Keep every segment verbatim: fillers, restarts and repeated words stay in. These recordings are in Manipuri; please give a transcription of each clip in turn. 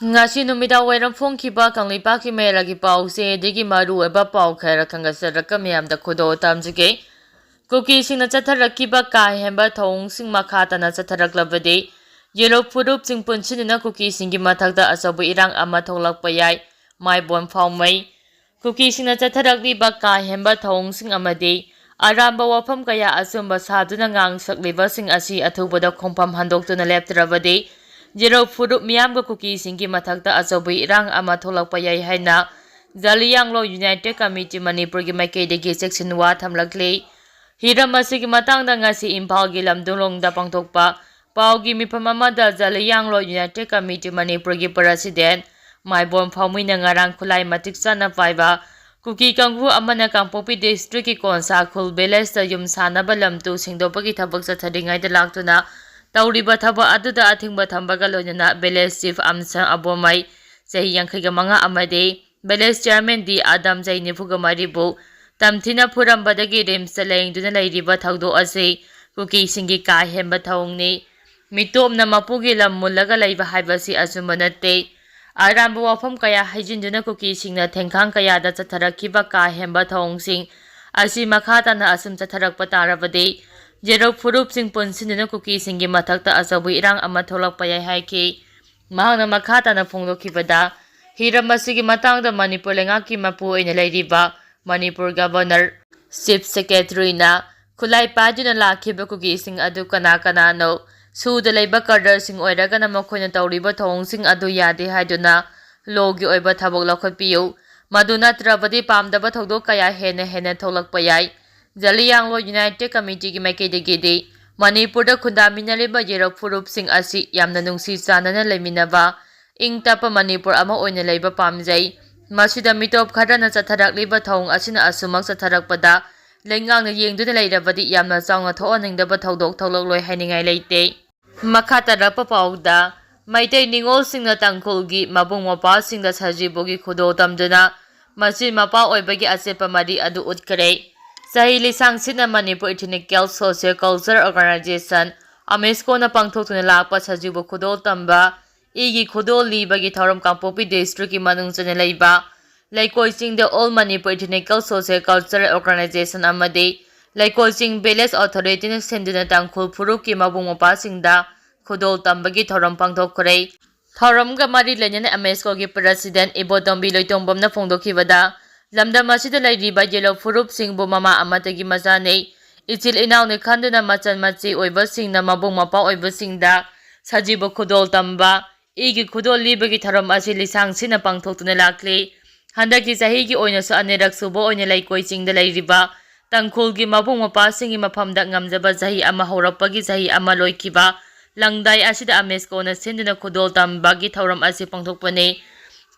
ꯉꯁꯤ ꯅꯨꯃꯤꯗꯥꯡ ꯋꯥꯏꯔꯝ ꯐꯣꯡꯈꯤꯕ ꯀꯪꯂꯩꯄꯥꯛꯀꯤ ꯃꯌꯥꯏꯒꯤ ꯄꯥꯎꯆꯦꯗꯒꯤ ꯃꯔꯨꯑꯣꯏꯕ ꯄꯥꯎ ꯈꯔ ꯈꯪꯒꯠꯆꯔꯛꯀ ꯃꯌꯥꯝꯗ ꯈꯨꯗꯣꯜ ꯇꯝꯖꯒꯦ꯫ ꯀꯨꯀꯤꯁꯤꯡꯅ ꯆꯠꯊꯔꯛꯈꯤꯕ ꯀꯥ ꯍꯦꯟꯕ ꯊꯧꯑꯣꯡꯁꯤꯡ ꯃꯈꯥ ꯇꯥꯅ ꯆꯠꯊꯔꯛꯂꯕꯗꯤ, ꯌꯦꯔꯨꯛ ꯐꯨꯔꯨꯞꯁꯤꯡ ꯄꯨꯟꯁꯤꯟꯗꯨꯅ ꯀꯨꯀꯤꯁꯤꯡꯒꯤ ꯃꯊꯛꯇ ꯑꯆꯧꯕ ꯏꯔꯥꯡ ꯑꯃ ꯊꯣꯛꯂꯛꯄ ꯌꯥꯏ꯫ ꯃꯥꯏꯕꯣꯝ ꯐꯥꯎꯃꯩ꯫ ꯀꯨꯀꯤꯁꯤꯡꯅ ꯆꯠꯊꯔꯛꯂꯤꯕ ꯀꯥ ꯍꯦꯟꯕ ꯊꯧꯑꯣꯡꯁꯤꯡ ꯑꯃꯗꯤ ꯑꯔꯥꯟꯕ ꯋꯥꯐꯝ ꯀꯌꯥ ꯑꯆꯨꯝꯕ ꯁꯥꯗꯨꯅ ꯉꯥꯡꯁꯛꯂꯤꯕꯁꯤꯡ ꯑꯁꯤ ꯑꯊꯨꯕꯗ ꯈꯣꯡꯐꯝ ꯍꯟꯗꯣꯛꯇꯨꯅ ꯂꯦꯞꯇ꯭ꯔꯕꯗꯤ, ꯌꯦꯔꯨꯛ ꯐꯨꯔꯨꯞ ꯃꯤꯌꯥꯝꯒ ꯀꯨꯀꯤꯁꯤꯡꯒꯤ ꯃꯊꯛꯇ ꯑꯆꯧꯕ ꯏꯔꯥꯡ ꯑꯃ ꯊꯣꯛꯂꯛꯄ ꯌꯥꯏ ꯍꯥꯏꯅ ꯖꯥꯂꯤꯌꯥꯡꯂꯣ ꯌꯨꯅꯥꯏꯇꯦꯗ ꯀꯃꯤꯇꯤ ꯃꯅꯤꯄꯨꯔꯒꯤ ꯃꯥꯏꯀꯩꯗꯒꯤ ꯆꯦꯛꯁꯤꯟ ꯋꯥ ꯊꯝꯂꯛꯂꯤ꯫ ꯍꯤꯔꯝ ꯑꯁꯤꯒꯤ ꯃꯇꯥꯡꯗ ꯉꯁꯤ ꯏꯝꯐꯥꯜꯒꯤ ꯂꯝꯗꯣꯡꯂꯣꯡꯗ ꯄꯥꯡꯊꯣꯛꯄ ꯄꯥꯎꯒꯤ ꯃꯤꯐꯝ ꯑꯃꯗ ꯖꯥꯂꯤꯌꯥꯡꯂꯣ ꯌꯨꯅꯥꯏꯇꯦꯗ ꯀꯃꯤꯇꯤ ꯃꯅꯤꯄꯨꯔꯒꯤ ꯄ꯭ꯔꯁꯤꯗꯦꯟ ꯃꯥꯏꯕꯣꯝ ꯐꯥꯎꯃꯩꯅ ꯉꯔꯥꯡ ꯈꯨꯠꯂꯥꯏ ꯃꯇꯤꯛ ꯆꯥꯅ ꯄꯥꯏꯕ ꯀꯨꯀꯤ ꯀꯥꯡꯕꯨ ꯑꯃꯅ ꯀꯥꯡꯄꯣꯛꯄꯤ ꯗꯤꯁꯇ꯭ꯔꯤꯛꯀꯤ ꯀꯣꯟꯁꯥ ꯈꯨꯜ ꯚꯤꯂꯦꯖꯇ ꯌꯨꯝ ꯁꯥꯅꯕ ꯂꯝ ꯇꯨ ꯁꯦꯡꯗꯣꯛꯄꯒꯤ ꯊꯕꯛ ꯆꯠꯊꯔꯤꯉꯩꯗ ꯂꯥꯛꯇꯨꯅ ꯇꯧꯔꯤꯕ ꯊꯕꯛ ꯑꯗꯨꯗ ꯑꯊꯤꯡꯕ ꯊꯝꯕꯒ ꯂꯣꯏꯅꯅ ꯚꯤꯂꯦꯖ ꯆꯤꯐ ꯑꯝꯁꯪ ꯑꯕꯣꯃꯩ, ꯆꯍꯤ ꯌꯥꯡꯈꯩꯒ ꯃꯉꯥ, ꯑꯃꯗꯤ ꯚꯤꯂꯦꯖ ꯆꯤꯌꯥꯔꯃꯦꯟ ꯗꯤ ꯑꯗꯝ, ꯆꯍꯤ ꯅꯤꯐꯨꯒ ꯃꯔꯤꯕꯨ ꯇꯝꯊꯤꯅ ꯐꯨꯔꯝꯕꯗꯒꯤ ꯔꯤꯝꯁꯇ ꯂꯥꯌꯦꯡꯗꯨꯅ ꯂꯩꯔꯤꯕ ꯊꯧꯗꯣꯛ ꯑꯁꯤ ꯀꯨꯀꯤꯁꯤꯡꯒꯤ ꯀꯥ ꯍꯦꯟꯕ ꯊꯧꯑꯣꯡꯅꯤ꯫ ꯃꯤꯇꯣꯞꯅ ꯃꯄꯨꯒꯤ ꯂꯝ ꯃꯨꯜꯂꯒ ꯂꯩꯕ ꯍꯥꯏꯕꯁꯤ ꯑꯆꯨꯝꯕ ꯅꯠꯇꯦ꯫ ꯑꯔꯥꯟꯕ ꯋꯥꯐꯝ ꯀꯌꯥ ꯍꯩꯖꯤꯟꯗꯨꯅ ꯀꯨꯀꯤꯁꯤꯡꯅ ꯊꯦꯡꯈꯥꯡ ꯀꯌꯥꯗ ꯆꯠꯊꯔꯛꯈꯤꯕ ꯀꯥ ꯍꯦꯟꯕ ꯊꯧꯑꯣꯡꯁꯤꯡ ꯑꯁꯤ ꯃꯈꯥ ꯇꯥꯅ ꯑꯁꯨꯝ ꯆꯠꯊꯔꯛꯄ ꯇꯥꯔꯕꯗꯤ, ꯌꯦꯔꯨꯛ ꯐꯨꯔꯨꯞꯁꯤꯡ ꯄꯨꯟꯁꯤꯟꯗꯨꯅ ꯀꯨꯀꯤꯁꯤꯡꯒꯤ ꯃꯊꯛꯇ ꯑꯆꯧꯕ ꯏꯔꯥꯡ ꯑꯃ ꯊꯣꯛꯂꯛꯄ ꯌꯥꯏ ꯍꯥꯏꯈꯤ꯫ ꯃꯍꯥꯛꯅ ꯃꯈꯥ ꯇꯥꯅ ꯐꯣꯡꯗꯣꯛꯈꯤꯕꯗ, ꯍꯤꯔꯝ ꯑꯁꯤꯒꯤ ꯃꯇꯥꯡꯗ ꯃꯅꯤꯄꯨꯔ ꯂꯩꯉꯥꯛꯀꯤ ꯃꯄꯨ ꯑꯣꯏꯅ ꯂꯩꯔꯤꯕ ꯃꯅꯤꯄꯨꯔ ꯒꯕꯔꯅꯔ, ꯆꯤꯐ ꯁꯦꯀ꯭ꯔꯦꯇꯔꯤꯅ ꯈꯨꯠꯂꯥꯏ ꯄꯥꯏꯗꯨꯅ ꯂꯥꯛꯈꯤꯕ ꯀꯨꯀꯤꯁꯤꯡ ꯑꯗꯨ ꯀꯅꯥ ꯀꯅꯥꯅꯣ? ꯁꯨꯗ ꯂꯩꯕ ꯀꯗꯔꯁꯤꯡ ꯑꯣꯏꯔꯒꯅ ꯃꯈꯣꯏꯅ ꯇꯧꯔꯤꯕ ꯊꯧꯑꯣꯡꯁꯤꯡ ꯑꯗꯨ ꯌꯥꯗꯦ ꯍꯥꯏꯗꯨꯅ ꯂꯣꯒꯤ ꯑꯣꯏꯕ ꯊꯕꯛ ꯂꯧꯈꯠꯄꯤꯌꯨ꯫ ꯃꯗꯨ ꯅꯠꯇ꯭ꯔꯕꯗꯤ ꯄꯥꯝꯗꯕ ꯊꯧꯗꯣꯛ ꯀꯌꯥ ꯍꯦꯟꯅ ꯍꯦꯟꯅ ꯊꯣꯛꯂꯛꯄ ꯌꯥꯏ꯫ ꯖꯥꯂꯤꯌꯥꯡꯂꯣ ꯌꯨꯅꯥꯏꯇꯦꯗ ꯀꯃꯤꯇꯤꯒꯤ ꯃꯥꯏꯀꯩꯗꯒꯤꯗꯤ ꯃꯅꯤꯄꯨꯔꯗ ꯈꯨꯟꯗꯥꯃꯤꯟꯅꯔꯤꯕ ꯌꯦꯔꯨꯛ ꯐꯨꯔꯨꯞꯁꯤꯡ ꯑꯁꯤ ꯌꯥꯝꯅ ꯅꯨꯡꯁꯤ ꯆꯥꯟꯅꯅ ꯂꯩꯃꯤꯟꯅꯕ, ꯏꯪ ꯇꯞꯄ ꯃꯅꯤꯄꯨꯔ ꯑꯃ ꯑꯣꯏꯅ ꯂꯩꯕ ꯄꯥꯝꯖꯩ꯫ ꯃꯁꯤꯗ ꯃꯤꯇꯣꯞ ꯈꯔꯅ ꯆꯠꯊꯔꯛꯂꯤꯕ ꯊꯧꯑꯣꯡ ꯑꯁꯤꯅ ꯑꯁꯨꯃꯛ ꯆꯠꯊꯔꯛꯄꯗ ꯂꯩꯉꯥꯛꯅ ꯌꯦꯡꯗꯨꯅ ꯂꯩꯔꯕꯗꯤ ꯌꯥꯝꯅ ꯆꯥꯎꯅ ꯊꯣꯛꯍꯟꯅꯤꯡꯗꯕ ꯊꯧꯗꯣꯛ ꯊꯣꯛꯂꯛꯂꯣꯏ ꯍꯥꯏꯅꯤꯡꯉꯥꯏ ꯂꯩꯇꯦ꯫ ꯃꯈꯥ ꯇꯥꯔꯛꯄ ꯄꯥꯎꯗ, ꯃꯩꯇꯩ ꯅꯤꯉꯣꯜꯁꯤꯡꯅ ꯇꯥꯡꯈꯨꯜꯒꯤ ꯃꯕꯨꯡ ꯃꯧꯄ꯭ꯋꯥꯁꯤꯡꯗ ꯁꯖꯤꯕꯨꯒꯤ ꯈꯨꯗꯣꯜ ꯇꯝꯗꯨꯅ ꯃꯆꯤꯟ ꯃꯄꯥ ꯑꯣꯏꯕꯒꯤ ꯑꯆꯦꯠꯄ ꯃꯔꯤ ꯑꯗꯨ ꯎꯠꯈ꯭ꯔꯦ꯫ ꯆꯍꯤ ꯂꯤꯁꯥꯡ ꯁꯤꯠꯅ ꯃꯅꯤꯄꯨꯔ ꯏꯊꯤꯅꯤꯀꯦꯜ ꯁꯣꯁꯤꯌꯣ ꯀꯜꯆꯔ ꯑꯣꯔꯒꯅꯥꯏꯖꯦꯁꯟ, ꯑꯃꯤꯁꯀꯣꯅ ꯄꯥꯡꯊꯣꯛꯇꯨꯅ ꯂꯥꯛꯄ ꯁꯖꯤꯕꯨ ꯈꯨꯗꯣꯜ ꯇꯝꯕ ꯏꯒꯤ ꯈꯨꯗꯣꯜ ꯂꯤꯕꯒꯤ ꯊꯧꯔꯝ ꯀꯥꯡꯄꯣꯛꯄꯤ ꯗꯤꯁꯇ꯭ꯔꯤꯛꯀꯤ ꯃꯅꯨꯡ ꯆꯟꯅ ꯂꯩꯕ ꯂꯩꯀꯣꯏ ꯆꯤꯡꯗ All Manipur Ethnical Social Cultural Organization ꯑꯃꯗꯤ ꯂꯩꯀꯣꯏ ꯆꯤꯡ Village Authorityꯅ ꯁꯤꯟꯗꯨꯅ ꯇꯥꯡꯈꯨꯜ ꯐꯨꯔꯨꯞꯀꯤ ꯃꯕꯨꯡ ꯃꯧꯄ꯭ꯋꯥꯁꯤꯡꯗ ꯈꯨꯗꯣꯜ ꯇꯝꯕꯒꯤ ꯊꯧꯔꯝ ꯄꯥꯡꯊꯣꯛꯈ꯭ꯔꯦ꯫ ꯊꯧꯔꯝꯒ ꯃꯔꯤ ꯂꯩꯅꯅ ꯑꯦꯝ ꯑꯦꯁ ꯀꯣꯒꯤ President ꯏꯕꯣꯇꯣꯝꯕꯤ ꯂꯣꯏꯇꯣꯡꯕꯝꯅ ꯐꯣꯡꯗꯣꯛꯈꯤꯕꯗ, ꯂꯝꯗꯝ ꯑꯁꯤꯗ ꯂꯩꯔꯤꯕ ꯌꯦꯂꯧ ꯐꯨꯔꯨꯞꯁꯤꯡꯕꯨ ꯃꯃꯥ ꯑꯃꯠꯇꯒꯤ ꯃꯆꯥꯅꯤ, ꯏꯆꯤꯜ ꯏꯅꯥꯎꯅꯤ ꯈꯟꯗꯨꯅ ꯃꯆꯟ ꯃꯆꯤ ꯑꯣꯏꯕꯁꯤꯡꯅ ꯃꯕꯨꯡ ꯃꯧꯄ꯭ꯋꯥ ꯑꯣꯏꯕꯁꯤꯡꯗ ꯁꯖꯤꯕꯨ ꯈꯨꯗꯣꯜ ꯇꯝꯕ, ꯏꯒꯤ ꯈꯨꯗꯣꯜ ꯂꯤꯕꯒꯤ ꯊꯧꯔꯝ ꯑꯁꯤ ꯂꯤꯁꯥꯡ ꯁꯤꯠꯅ ꯄꯥꯡꯊꯣꯛꯇꯨꯅ ꯂꯥꯛꯂꯤ꯫ ꯍꯟꯗꯛꯀꯤ ꯆꯍꯤꯒꯤ ꯑꯣꯏꯅꯁꯨ ꯑꯅꯤꯔꯛ ꯁꯨꯕ ꯑꯣꯏꯅ ꯂꯩꯀꯣꯏ ꯆꯤꯡꯗ ꯂꯩꯔꯤꯕ ꯇꯥꯡꯈꯨꯜꯒꯤ ꯃꯕꯨꯡ ꯃꯧꯄ꯭ꯋꯥꯁꯤꯡꯒꯤ ꯃꯐꯝꯗ ꯉꯝꯖꯕ ꯆꯍꯤ ꯑꯃ ꯍꯧꯔꯛꯄꯒꯤ ꯆꯍꯤ ꯑꯃ ꯂꯣꯏꯈꯤꯕ ꯂꯪꯗꯥꯏ ꯑꯁꯤꯗ ꯑꯦꯝ ꯑꯦꯁ ꯀꯣꯅ ꯁꯤꯟꯗꯨꯅ ꯈꯨꯗꯣꯜ ꯇꯝꯕꯒꯤ ꯊꯧꯔꯝ ꯑꯁꯤ ꯄꯥꯡꯊꯣꯛꯄꯅꯤ꯫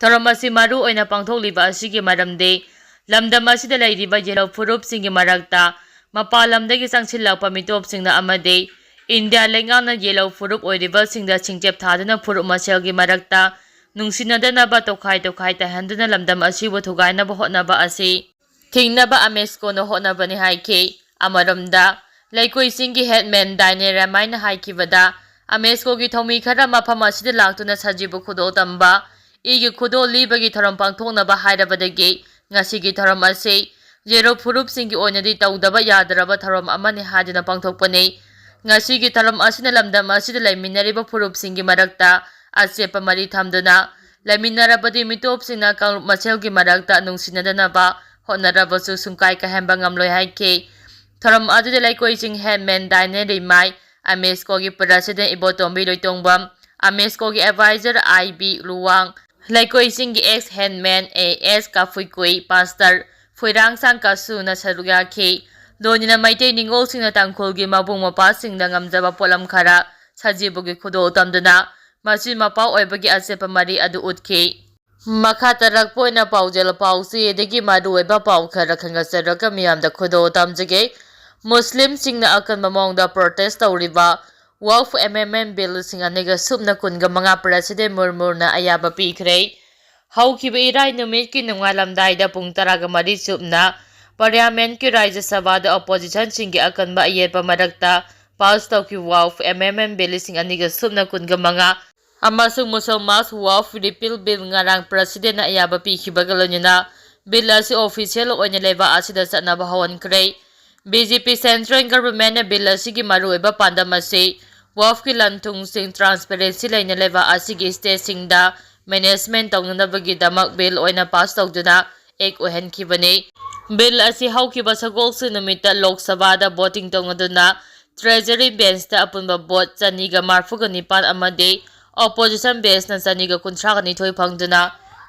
ꯊꯧꯔꯝ ꯑꯁꯤ ꯃꯔꯨ ꯑꯣꯏꯅ ꯄꯥꯡꯊꯣꯛꯂꯤꯕ ꯑꯁꯤꯒꯤ ꯃꯔꯝꯗꯤ, ꯂꯝꯗꯝ ꯑꯁꯤꯗ ꯂꯩꯔꯤꯕ ꯌꯦꯂꯧ ꯐꯨꯔꯨꯞꯁꯤꯡꯒꯤ ꯃꯔꯛꯇ ꯃꯄꯥꯟ ꯂꯝꯗꯒꯤ ꯆꯪꯁꯤꯜꯂꯛꯄ ꯃꯤꯇꯣꯞꯁꯤꯡꯅ ꯑꯃꯗꯤ ꯏꯟꯗꯤꯌꯥ ꯂꯩꯉꯥꯛꯅ ꯌꯦꯂꯧ ꯐꯨꯔꯨꯞ ꯑꯣꯏꯔꯤꯕꯁꯤꯡꯗ ꯁꯤꯡꯆꯞ ꯊꯥꯗꯨꯅ ꯐꯨꯔꯨꯞ ꯃꯁꯦꯜꯒꯤ ꯃꯔꯛꯇ ꯅꯨꯡꯁꯤꯅꯗꯅꯕ ꯇꯣꯈꯥꯏ ꯇꯣꯈꯥꯏ ꯇꯥꯍꯟꯗꯨꯅ ꯂꯝꯗꯝ ꯑꯁꯤꯕꯨ ꯊꯨꯒꯥꯏꯅꯕ ꯍꯣꯠꯅꯕ ꯑꯁꯤ ꯊꯤꯡꯅꯕ ꯑꯦꯝ ꯑꯦꯁ ꯀꯣꯅ ꯍꯣꯠꯅꯕꯅꯤ ꯍꯥꯏꯈꯤ꯫ ꯑꯃꯔꯣꯝꯗ, ꯂꯩꯀꯣꯏ ꯆꯤꯡꯒꯤ headman ꯗꯥꯏꯅꯦ ꯔꯦꯃꯥꯏꯅ ꯍꯥꯏꯈꯤꯕꯗ, ꯑꯦꯝ ꯑꯦꯁ ꯀꯣꯒꯤ ꯊꯧꯃꯤ ꯈꯔ ꯃꯐꯝ ꯑꯁꯤꯗ ꯂꯥꯛꯇꯨꯅ ꯁꯖꯤꯕꯨ ꯈꯨꯗꯣꯜ ꯇꯝꯕ, ꯏꯒꯤ ꯈꯨꯗꯣꯜ ꯂꯤꯕꯒꯤ ꯊꯧꯔꯝ ꯄꯥꯡꯊꯣꯛꯅꯕ ꯍꯥꯏꯔꯕꯗꯒꯤ ꯉꯁꯤꯒꯤ ꯊꯧꯔꯝ ꯑꯁꯤ ꯌꯦꯂꯧ ꯐꯨꯔꯨꯞꯁꯤꯡꯒꯤ ꯑꯣꯏꯅꯗꯤ ꯇꯧꯗꯕ ꯌꯥꯗ꯭ꯔꯕ ꯊꯧꯔꯝ ꯑꯃꯅꯤ ꯍꯥꯏꯗꯨꯅ ꯄꯥꯡꯊꯣꯛꯄꯅꯤ꯫ ꯉꯁꯤꯒꯤ ꯊꯧꯔꯝ ꯑꯁꯤꯅ ꯂꯝꯗꯝ ꯑꯁꯤꯗ ꯂꯩꯃꯤꯟꯅꯔꯤꯕ ꯐꯨꯔꯨꯞꯁꯤꯡꯒꯤ ꯃꯔꯛꯇ ꯑꯆꯦꯠꯄ ꯃꯔꯤ ꯊꯝꯗꯨꯅ ꯂꯩꯃꯤꯟꯅꯔꯕꯗꯤ ꯃꯤꯇꯣꯞꯁꯤꯡꯅ ꯀꯥꯡꯂꯨꯞ ꯃꯁꯦꯜꯒꯤ ꯃꯔꯛꯇ ꯅꯨꯡꯁꯤꯅꯗꯅꯕ ꯍꯣꯠꯅꯔꯕꯁꯨ ꯁꯨꯡꯀꯥꯏ ꯀꯥꯏꯍꯟꯕ ꯉꯝꯂꯣꯏ ꯍꯥꯏꯈꯤ꯫ ꯊꯧꯔꯝ ꯑꯗꯨꯗ ꯂꯩꯀꯣꯏ ꯆꯤꯡ headman ꯗꯥꯏꯅꯦ ꯔꯦꯃꯥꯏ, ꯑꯦꯝ ꯑꯦꯁ ꯀꯣꯒꯤ President ꯏꯕꯣꯇꯣꯝꯕꯤ ꯂꯣꯏꯇꯣꯡꯕꯝ, ꯑꯦꯝ ꯑꯦꯁ ꯀꯣꯒꯤ Advisor ꯑꯥꯏ ꯕꯤ ꯂꯨꯋꯥꯡ, ꯂꯩꯀꯣꯏ ꯆꯤꯡꯒꯤ ex headman A S ꯀꯥꯐꯨꯏꯀꯨꯏ, Pastor ꯐꯣꯏꯔꯥꯡꯁꯥꯡ ꯀꯥꯁꯨꯅ ꯁꯔꯨꯛ ꯌꯥꯈꯤ꯫ ꯂꯣꯏꯅꯅ ꯃꯩꯇꯩ ꯅꯤꯉꯣꯜꯁꯤꯡꯅ ꯇꯥꯡꯈꯨꯜꯒꯤ ꯃꯕꯨꯡ ꯃꯧꯄ꯭ꯋꯥꯁꯤꯡꯗ ꯉꯝꯖꯕ ꯄꯣꯠꯂꯝ ꯈꯔ ꯁꯖꯤꯕꯨꯒꯤ ꯈꯨꯗꯣꯜ ꯇꯝꯗꯨꯅ ꯃꯆꯤꯟ ꯃꯧꯄ꯭ꯋꯥ ꯑꯣꯏꯕꯒꯤ ꯑꯆꯦꯠꯄ ꯃꯔꯤ ꯑꯗꯨ ꯎꯠꯈꯤ꯫ ꯃꯈꯥ ꯇꯥꯔꯛꯄ ꯑꯣꯏꯅ ꯄꯥꯎꯖꯦꯜ ꯄꯥꯎꯆꯦꯗꯒꯤ ꯃꯔꯨꯑꯣꯏꯕ ꯄꯥꯎ ꯈꯔ ꯈꯟꯒꯠꯆꯔꯒ ꯃꯤꯌꯥꯝꯗ ꯈꯨꯗꯣꯜ ꯇꯝꯖꯒꯦ꯫ ꯃꯨꯁꯂꯤꯝꯁꯤꯡꯅ ꯑꯀꯟꯕ ꯃꯑꯣꯡꯗ protest ꯇꯧꯔꯤꯕ Waqf Amendment Bill ꯂꯤꯁꯤꯡ ꯑꯅꯤꯒ ꯁꯨꯞꯅ ꯀꯨꯟꯒ ꯃꯉꯥ President ꯃꯨꯔꯃꯨꯅ ꯑꯌꯥꯕ ꯄꯤꯈ꯭ꯔꯦ꯫ ꯍꯧꯈꯤꯕ ꯏꯔꯥꯏ ꯅꯨꯃꯤꯠꯀꯤ ꯅꯣꯡꯉꯥꯜꯂꯝꯗꯥꯏꯗ ꯄꯨꯡ ꯇꯔꯥꯒ ꯃꯔꯤ ꯆꯨꯞꯅ Parliamentꯀꯤ ꯔꯥꯖ꯭ꯌ ꯁꯚꯥꯗ oppositionꯁꯤꯡꯒꯤ ꯑꯀꯟꯕ ꯑꯌꯦꯠꯄ ꯃꯔꯛꯇ pass ꯇꯧꯈꯤꯕ Waqf Amendment Bill ꯂꯤꯁꯤꯡ ꯑꯅꯤꯒ ꯁꯨꯞꯅ ꯀꯨꯟꯒ ꯃꯉꯥ ꯑꯃꯁꯨꯡ ꯃꯨꯁꯜꯃꯥꯟ ꯋꯥꯐ ꯔꯤꯄꯤꯜ ꯕꯤꯜ ꯉꯔꯥꯡ ꯄ꯭ꯔꯁꯤꯗꯦꯟꯅ ꯑꯌꯥꯕ ꯄꯤꯈꯤꯕꯒ ꯂꯣꯏꯅꯅ ꯕꯤꯜ ꯑꯁꯤ ꯑꯣꯐꯤꯁꯤꯌꯦꯜ ꯑꯣꯏꯅ ꯂꯩꯕꯥꯛ ꯑꯁꯤꯗ ꯆꯠꯅꯕ ꯍꯧꯍꯟꯈ꯭ꯔꯦ꯫ ꯕꯤ ꯖꯦ ꯄꯤ ꯁꯦꯟꯇ꯭ꯔꯦꯜ ꯒꯚꯔꯟꯃꯦꯟꯠꯅ ꯕꯤꯜ ꯑꯁꯤꯒꯤ ꯃꯔꯨꯑꯣꯏꯕ ꯄꯥꯟꯗꯝ ꯑꯁꯤ ꯋꯥꯐꯀꯤ ꯂꯟ-ꯊꯨꯝꯁꯤꯡ ꯇ꯭ꯔꯥꯟꯁꯄꯦꯔꯦꯟꯁꯤ ꯂꯩꯅ ꯂꯩꯕꯥꯛ ꯑꯁꯤꯒꯤ ꯁ꯭ꯇꯦꯠꯁꯤꯡꯗ ꯃꯦꯅꯦꯖꯃꯦꯟꯠ ꯇꯧꯅꯅꯕꯒꯤꯗꯃꯛ ꯕꯤꯜ ꯑꯣꯏꯅ ꯄꯥꯁ ꯇꯧꯗꯨꯅ ꯑꯦꯛ ꯑꯣꯏꯍꯟꯈꯤꯕꯅꯤ꯫ ꯕꯤꯜ ꯑꯁꯤ ꯍꯧꯈꯤꯕ ꯁꯒꯣꯜꯁꯦꯟ ꯅꯨꯃꯤꯠꯇ ꯂꯣꯛ ꯁꯚꯥꯗ ꯚꯣꯇꯤꯡ ꯇꯧꯅꯗꯨꯅ ꯇ꯭ꯔꯦꯖꯔꯤ ꯕꯦꯟꯆꯇ ꯑꯄꯨꯟꯕ ꯚꯣꯠ ꯆꯅꯤꯒ ꯃꯔꯐꯨꯒ ꯅꯤꯄꯥꯟ ꯑꯃꯗꯤ ꯑꯣꯄꯣꯖꯤꯁꯟ ꯕꯦꯟꯆꯅ ꯆꯅꯤꯒ ꯀꯨꯟꯊ꯭ꯔꯥꯒ ꯅꯤꯊꯣꯏ ꯐꯪꯗꯨꯅ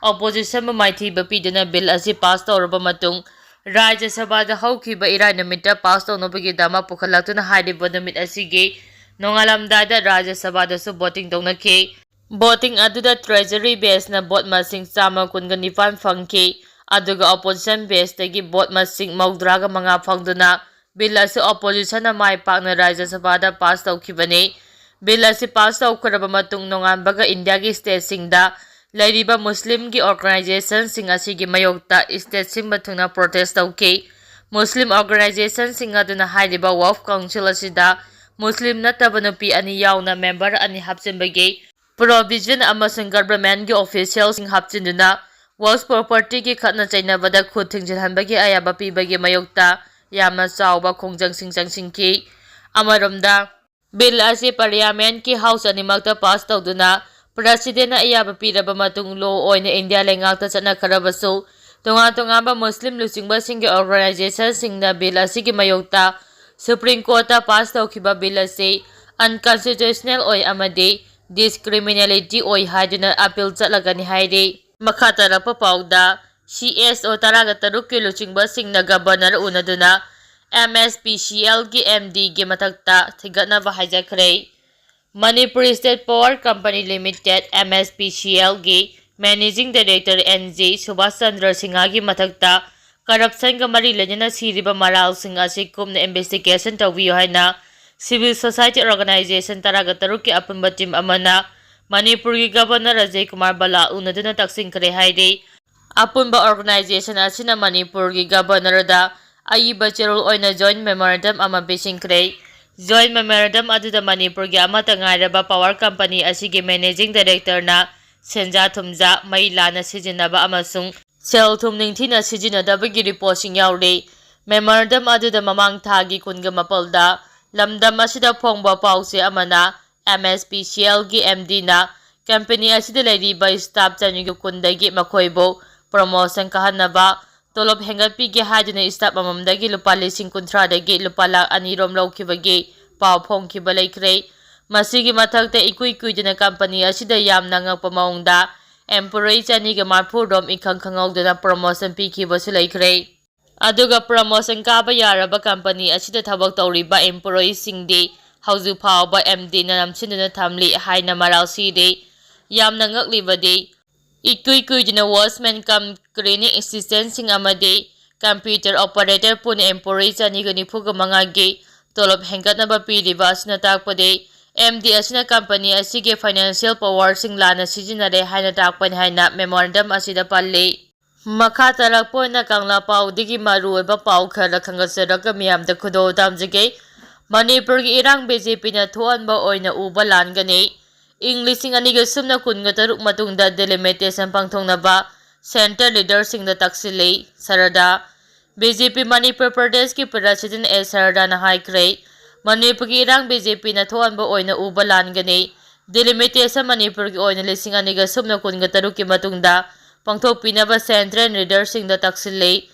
ꯑꯣꯄꯣꯖꯤꯁꯟꯕꯨ ꯃꯥꯏꯊꯤꯕ ꯄꯤꯗꯨꯅ ꯕꯤꯜ ꯑꯁꯤ ꯄꯥꯁ ꯇꯧꯔꯕ ꯃꯇꯨꯡ ꯔꯥꯖ꯭ꯌ ꯁꯚꯥꯗ ꯍꯧꯈꯤꯕ ꯏꯔꯥꯏ ꯅꯨꯃꯤꯠꯇ ꯄꯥꯁ ꯇꯧꯅꯕꯒꯤꯗꯃꯛ ꯄꯨꯈꯠꯂꯛꯇꯨꯅ ꯍꯥꯏꯔꯤꯕ ꯅꯨꯃꯤꯠ ꯑꯁꯤꯒꯤ ꯅꯣꯡꯉꯥꯜꯂꯝꯗꯥꯏꯗ ꯔꯥꯖ꯭ꯌ ꯁꯚꯥꯗꯁꯨ ꯚꯣꯇꯤꯡ ꯇꯧꯅꯈꯤ꯫ ꯚꯣꯇꯤꯡ ꯑꯗꯨꯗ ꯇ꯭ꯔꯦꯖꯔꯤ ꯕꯦꯟꯆꯅ ꯚꯣꯠ ꯃꯁꯤꯡ ꯆꯥꯝꯃ ꯀꯨꯟꯒ ꯅꯤꯄꯥꯟ ꯐꯪꯈꯤ, ꯑꯗꯨꯒ ꯑꯣꯄꯣꯖꯤꯁꯟ ꯕꯦꯟꯆꯇꯒꯤ ꯚꯣꯠ ꯃꯁꯤꯡ ꯃꯧꯗ꯭ꯔꯥꯒ ꯃꯉꯥ ꯐꯪꯗꯨꯅ ꯕꯤꯜ ꯑꯁꯤ ꯑꯣꯄꯣꯖꯤꯁꯟꯅ ꯃꯥꯏ ꯄꯥꯛꯅ ꯔꯥꯖ꯭ꯌ ꯁꯚꯥꯗ ꯄꯥꯁ ꯇꯧꯈꯤꯕꯅꯤ꯫ ꯕꯤꯜ ꯑꯁꯤ ꯄꯥꯁ ꯇꯧꯈ꯭ꯔꯕ ꯃꯇꯨꯡ ꯅꯣꯡꯉꯥꯟꯕꯒ ꯏꯟꯗꯤꯌꯥꯒꯤ ꯁ꯭ꯇꯦꯠꯁꯤꯡꯗ ꯂꯩꯔꯤꯕ ꯃꯨꯁꯂꯤꯝꯒꯤ ꯑꯣꯔꯒꯅꯥꯏꯖꯦꯁꯟꯁꯤꯡ ꯑꯁꯤꯒꯤ ꯃꯥꯌꯣꯛꯇ ꯁ꯭ꯇꯦꯠ ꯁꯤꯟꯕ ꯊꯨꯡꯅ ꯄ꯭ꯔꯣꯇꯦꯁ ꯇꯧꯈꯤ꯫ ꯃꯨꯁꯂꯤꯝ ꯑꯣꯔꯒꯅꯥꯏꯖꯦꯁꯟꯁꯤꯡ ꯑꯗꯨꯅ ꯍꯥꯏꯔꯤꯕ ꯋꯥꯐ ꯀꯥꯎꯟꯁꯤꯜ ꯑꯁꯤꯗ ꯃꯨꯁꯂꯤꯝ ꯅꯠꯇꯕ ꯅꯨꯄꯤ ꯑꯅꯤ ꯌꯥꯎꯅ ꯃꯦꯝꯕꯔ ꯑꯅꯤ ꯍꯥꯞꯆꯤꯟꯕꯒꯤ ꯄ꯭ꯔꯣꯚꯤꯖꯟ ꯑꯃꯁꯨꯡ ꯒꯚꯔꯟꯃꯦꯟꯠꯀꯤ ꯑꯣꯐꯤꯁꯤꯌꯦꯜꯁꯤꯡ ꯍꯥꯞꯆꯤꯟꯗꯨꯅ ꯋꯥꯐ ꯄ꯭ꯔꯣꯄꯔꯇꯤꯒꯤ ꯈꯠꯅ ꯆꯩꯅꯕꯗ ꯈꯨꯠ ꯊꯤꯡꯖꯤꯜꯍꯟꯕꯒꯤ ꯑꯌꯥꯕ ꯄꯤꯕꯒꯤ ꯃꯥꯌꯣꯛꯇ ꯌꯥꯝꯅ ꯆꯥꯎꯕ ꯈꯣꯡꯖꯪꯁꯤꯡ ꯆꯪꯁꯤꯟꯈꯤ꯫ ꯑꯃꯔꯣꯝꯗ, ꯕꯤꯜ ꯑꯁꯤ ꯄꯥꯔꯂꯤꯌꯥꯃꯦꯟꯠꯀꯤ ꯍꯥꯎꯁ ꯑꯅꯤꯃꯛꯇ ꯄꯥꯁ ꯇꯧꯗꯨꯅ ꯄ꯭ꯔꯁꯤꯗꯦꯟꯅ ꯑꯌꯥꯕ ꯄꯤꯔꯕ ꯃꯇꯨꯡ ꯂꯣ ꯑꯣꯏꯅ ꯏꯟꯗꯤꯌꯥ ꯂꯩꯉꯥꯛꯇ ꯆꯠꯅꯈ꯭ꯔꯕꯁꯨ, ꯇꯣꯉꯥꯟ ꯇꯣꯉꯥꯟꯕ ꯃꯨꯁꯂꯤꯝ ꯂꯨꯆꯤꯡꯕꯁꯤꯡꯒꯤ ꯑꯣꯔꯒꯅꯥꯏꯖꯦꯁꯟꯁꯤꯡꯅ ꯕꯤꯜ ꯑꯁꯤꯒꯤ ꯃꯥꯌꯣꯛꯇ ꯁꯨꯄ꯭ꯔꯤꯝ ꯀꯣꯔꯠꯇ ꯄꯥꯁ ꯇꯧꯈꯤꯕ ꯕꯤꯜ ꯑꯁꯤ ꯑꯟꯀꯟꯁꯇꯤꯇ꯭ꯌꯨꯁꯅꯦꯜ ꯑꯣꯏ ꯑꯃꯗꯤ ꯗꯤꯁꯀ꯭ꯔꯤꯃꯤꯅꯦꯂꯤꯇꯤ ꯑꯣꯏ ꯍꯥꯏꯗꯨꯅ ꯑꯄꯤꯜ ꯆꯠꯂꯒꯅꯤ ꯍꯥꯏꯔꯤ꯫ ꯃꯈꯥ ꯇꯥꯔꯛꯄ ꯄꯥꯎꯗ, ꯁꯤ ꯑꯦꯁ ꯑꯣ ꯇꯔꯥꯒ ꯇꯔꯨꯛꯀꯤ ꯂꯨꯆꯤꯡꯕꯁꯤꯡꯅ governor ꯎꯅꯗꯨꯅ M S P C ꯑꯦꯜꯒꯤ ꯑꯦꯝ ꯗꯤꯒꯤ ꯃꯊꯛꯇ ꯊꯤꯒꯠꯅꯕ ꯍꯥꯏꯖꯈ꯭ꯔꯦ꯫ Manipur state power company limited, M S P C ꯑꯦꯜꯒꯤ ꯃꯦꯅꯦꯖꯤꯡ ꯗꯥꯏꯔꯦꯛꯇꯔ ꯑꯦꯟ ꯖꯤ ꯁꯨꯕꯥꯁ ꯆꯟꯗ꯭ꯔ ꯁꯤꯡꯍꯒꯤ ꯃꯊꯛꯇ ꯀꯔꯞꯁꯟꯒ ꯃꯔꯤ ꯂꯩꯅꯅ ꯁꯤꯔꯤꯕ ꯃꯔꯥꯜꯁꯤꯡ ꯑꯁꯤ ꯀꯨꯞꯅ ꯏꯟꯚꯦꯁꯇꯤꯒꯦꯁꯟ ꯇꯧꯕꯤꯌꯨ ꯍꯥꯏꯅ ꯁꯤꯚꯤꯜ ꯁꯣꯁꯥꯏꯇꯤ ꯑꯣꯔꯒꯅꯥꯏꯖꯦꯁꯟ ꯇꯔꯥꯒ ꯇꯔꯨꯛꯀꯤ ꯑꯄꯨꯟꯕ ꯇꯤꯝ ꯑꯃꯅ ꯃꯅꯤꯄꯨꯔꯒꯤ ꯒꯕꯔꯅꯔ ꯑꯖꯌ ꯀꯨꯃꯥꯔ ꯚꯜꯂꯥ ꯎꯅꯗꯨꯅ ꯇꯛꯁꯤꯟꯈ꯭ꯔꯦ ꯍꯥꯏꯔꯤ꯫ ꯑꯄꯨꯟꯕ ꯑꯣꯔꯒꯅꯥꯏꯖꯦꯁꯟ ꯑꯁꯤꯅ ꯃꯅꯤꯄꯨꯔꯒꯤ ꯒꯕꯔꯅꯔꯗ ꯑꯏꯕ ꯆꯦꯔꯣꯜ ꯑꯣꯏꯅ ꯖꯣꯏꯟꯠ ꯃꯦꯃꯣꯔꯦꯟꯗꯝ ꯑꯃ ꯄꯤꯁꯤꯟꯈ꯭ꯔꯦ꯫ Joint memorandum ꯑꯗꯨꯗ ꯃꯅꯤꯄꯨꯔꯒꯤ ꯑꯃꯠꯇ ꯉꯥꯏꯔꯕ power company ꯑꯁꯤꯒꯤ managing directorꯅ ꯁꯦꯟꯖꯥ ꯊꯨꯝꯖꯥ ꯃꯩ ꯂꯥꯟꯅ ꯁꯤꯖꯤꯟꯅꯕ ꯑꯃꯁꯨꯡ ꯁꯦꯜ ꯊꯨꯝ ꯅꯤꯡꯊꯤꯅ ꯁꯤꯖꯤꯟꯅꯗꯕꯒꯤ reportꯁꯤꯡ ꯌꯥꯎꯔꯤ꯫ Memorandum ꯑꯗꯨꯗ ꯃꯃꯥꯡ ꯊꯥꯒꯤ ꯀꯨꯟꯒ ꯃꯥꯄꯜꯗ ꯂꯝꯗꯝ ꯑꯁꯤꯗ ꯐꯣꯡꯕ ꯄꯥꯎꯆꯦ ꯑꯃꯅ M S P C Lꯒꯤ MDꯅ company ꯑꯁꯤꯗ ꯂꯩꯔꯤꯕ staff ꯆꯅꯤꯒ ꯀꯨꯟꯗꯒꯤ ꯃꯈꯣꯏꯕꯨ promotion ꯀꯥꯍꯟꯅꯕ ꯇꯣꯂꯣꯞ ꯍꯦꯟꯒꯠꯄꯤꯒꯦ ꯍꯥꯏꯗꯨꯅ staff ꯑꯃꯃꯝꯗꯒꯤ ꯂꯨꯄꯥ ꯂꯤꯁꯤꯡ ꯀꯨꯟꯊ꯭ꯔꯥꯗꯒꯤ ꯂꯨꯄꯥ ꯂꯥꯈ ꯑꯅꯤ ꯔꯣꯝ ꯂꯧꯈꯤꯕꯒꯤ ꯄꯥꯎ ꯐꯣꯡꯈꯤꯕ ꯂꯩꯈ꯭ꯔꯦ꯫ ꯃꯁꯤꯒꯤ ꯃꯊꯛꯇ ꯏꯀꯨꯏ ꯀꯨꯏꯗꯅ company ꯑꯁꯤꯗ ꯌꯥꯝꯅ ꯉꯛꯄ ꯃꯑꯣꯡꯗ employee ꯆꯅꯤꯒ ꯃꯔꯤꯐꯨ ꯔꯣꯝ ꯏꯈꯪ ꯈꯪꯍꯧꯗꯅ promotion ꯄꯤꯈꯤꯕꯁꯨ ꯂꯩꯈ꯭ꯔꯦ꯫ ꯑꯗꯨꯒ promotion ꯀꯥꯕ ꯌꯥꯔꯕ company ꯑꯁꯤꯗ ꯊꯕꯛ ꯇꯧꯔꯤꯕ employeeꯁꯤꯡꯗꯤ ꯍꯧꯖꯤꯛ ꯐꯥꯎꯕ MDꯅ ꯅꯝꯁꯤꯟꯗꯨꯅ ꯊꯝꯂꯤ ꯍꯥꯏꯅ ꯃꯔꯥꯜ ꯁꯤꯔꯤ꯫ ꯌꯥꯝꯅ ꯉꯛꯂꯤꯕꯗꯤ, ꯏꯀꯨꯏ ꯀꯨꯏꯗꯅ watchman cum cleaning assistantꯁꯤꯡ ꯑꯃꯗꯤ computer operator ꯄꯨꯟꯅ employee ꯆꯅꯤꯒ ꯅꯤꯐꯨꯒ ꯃꯉꯥꯒꯤ ꯇꯣꯂꯣꯞ ꯍꯦꯟꯒꯠꯅꯕ ꯄꯤꯔꯤꯕ ꯑꯁꯤꯅ ꯇꯥꯛꯄꯗꯤ MD ꯑꯁꯤꯅ company ꯑꯁꯤꯒꯤ financial powerꯁꯤꯡ ꯂꯥꯟꯅ ꯁꯤꯖꯤꯟꯅꯔꯦ ꯍꯥꯏꯅ ꯇꯥꯛꯄꯅꯤ ꯍꯥꯏꯅ memorandum ꯑꯁꯤꯗ ꯄꯜꯂꯤ꯫ ꯃꯈꯥ ꯇꯥꯔꯛꯄ ꯑꯣꯏꯅ ꯀꯪꯂꯥ ꯄꯥꯎꯗꯒꯤ ꯃꯔꯨꯑꯣꯏꯕ ꯄꯥꯎ ꯈꯔ ꯈꯪꯒꯠꯆꯔꯒ ꯃꯤꯌꯥꯝꯗ ꯈꯨꯗꯣꯜ ꯇꯝꯖꯒꯦ꯫ ꯃꯅꯤꯄꯨꯔꯒꯤ ꯏꯔꯥꯡ BJPꯅ ꯊꯣꯛꯍꯟꯕ ꯑꯣꯏꯅ ꯎꯕ ꯂꯥꯟꯒꯅꯤ꯫ ꯏꯪ ꯂꯤꯁꯤꯡ ꯑꯅꯤꯒ ꯁꯨꯞꯅ ꯀꯨꯟꯒ ꯇꯔꯨꯛ ꯃꯇꯨꯡꯗ delimitation ꯄꯥꯡꯊꯣꯛꯅꯕ centre leaderꯁꯤꯡꯗ ꯇꯛꯁꯤꯜꯂꯤ꯫ ꯁꯔꯗꯥ, BJP ꯃꯅꯤꯄꯨꯔ ꯄ꯭ꯔꯗꯦꯁꯀꯤ president ꯑꯦ ꯁꯔꯗꯥꯅ ꯍꯥꯏꯈ꯭ꯔꯦ, ꯃꯅꯤꯄꯨꯔꯒꯤ ꯏꯔꯥꯡ BJPꯅ ꯊꯣꯛꯍꯟꯕ ꯑꯣꯏꯅ ꯎꯕ ꯂꯥꯟꯒꯅꯤ꯫ Delimitation ꯃꯅꯤꯄꯨꯔꯒꯤ ꯑꯣꯏꯅ ꯂꯤꯁꯤꯡ ꯑꯅꯤꯒ ꯁꯨꯞꯅ ꯀꯨꯟꯒ ꯇꯔꯨꯛꯀꯤ ꯃꯇꯨꯡꯗ ꯄꯥꯡꯊꯣꯛꯄꯤꯅꯕ centre leaderꯁꯤꯡꯗ ꯇꯛꯁꯤꯜꯂꯤ꯫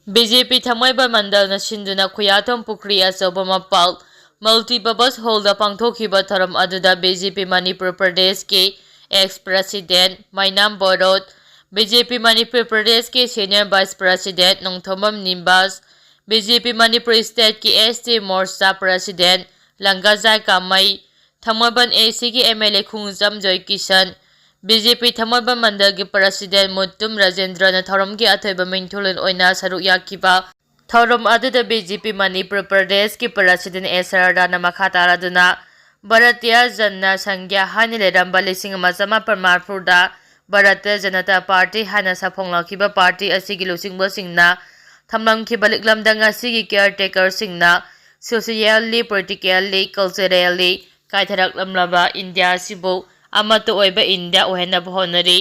BJP ꯊꯥꯡꯃꯩꯕꯟ ꯃꯟꯗꯜꯅ ꯁꯤꯟꯗꯨꯅ ꯈꯨꯌꯥꯊꯣꯡ ꯄꯨꯈ꯭ꯔꯤ ꯑꯆꯧꯕ ꯃꯄꯥꯜ multipurpose hallꯗ ꯄꯥꯡꯊꯣꯛꯈꯤꯕ ꯊꯧꯔꯝ ꯑꯗꯨꯗ BJP ꯃꯅꯤꯄꯨꯔ ꯄ꯭ꯔꯗꯦꯁꯀꯤ ex president ꯃꯩꯅꯥꯝ ꯕꯣꯔꯣꯠ, BJP ꯃꯅꯤꯄꯨꯔ ꯄ꯭ꯔꯗꯦꯁꯀꯤ senior vice president Nongthombam ꯅꯤꯕꯥꯁ, BJP Manipur stateꯀꯤ ST ꯃꯣꯔꯆꯥ president ꯂꯪꯒꯥꯖꯥꯏ ꯀꯥꯃꯩ, ꯊꯥꯡꯃꯩꯕꯟ ACꯒꯤ MLA ꯈꯣꯡꯖꯝ ꯖꯣꯏꯀꯤꯁꯟ, BJP ꯊꯥꯡꯃꯩꯕꯟ ꯃꯟꯗꯜꯒꯤ president ꯃꯨꯇꯨꯝ ꯔꯥꯖꯦꯟꯗ꯭ꯔꯅ ꯊꯧꯔꯝꯒꯤ ꯑꯊꯣꯏꯕ ꯃꯤꯡꯊꯣꯜꯂꯣꯟ ꯑꯣꯏꯅ ꯁꯔꯨꯛ ꯌꯥꯈꯤꯕ ꯊꯧꯔꯝ ꯑꯗꯨꯗ BJP ꯃꯅꯤꯄꯨꯔ ꯄ꯭ꯔꯗꯦꯁꯀꯤ president ꯑꯦ ꯁꯔꯗꯥꯅ ꯃꯈꯥ ꯇꯥꯔꯗꯨꯅ ꯚꯥꯔꯇꯤꯌ ꯖꯟꯅ ꯁꯪꯘ꯭ꯌꯥ ꯍꯥꯏꯅ ꯂꯩꯔꯝꯕ ꯂꯤꯁꯤꯡ ꯑꯃ ꯆꯃꯥꯄꯜ ꯃꯔꯤꯐꯨꯗ ꯚꯥꯔꯇꯤꯌ ꯖꯅꯇꯥ ꯄꯥꯔꯇꯤ ꯍꯥꯏꯅ ꯁꯛ ꯐꯣꯡꯂꯛꯈꯤꯕ party ꯑꯁꯤꯒꯤ ꯂꯨꯆꯤꯡꯕꯁꯤꯡꯅ ꯊꯝꯂꯝꯈꯤꯕ ꯂꯤꯛꯂꯝꯗ ꯉꯁꯤꯒꯤ caretakerꯁꯤꯡꯅ socially, politically, culturally ꯀꯥꯏꯊꯔꯛꯂꯝꯂꯕ ꯏꯟꯗꯤꯌꯥ ꯑꯁꯤꯕꯨ ꯑꯃꯠꯇ ꯑꯣꯏꯕ ꯏꯟꯗꯤꯌꯥ ꯑꯣꯏꯍꯟꯅꯕ ꯍꯣꯠꯅꯔꯤ꯫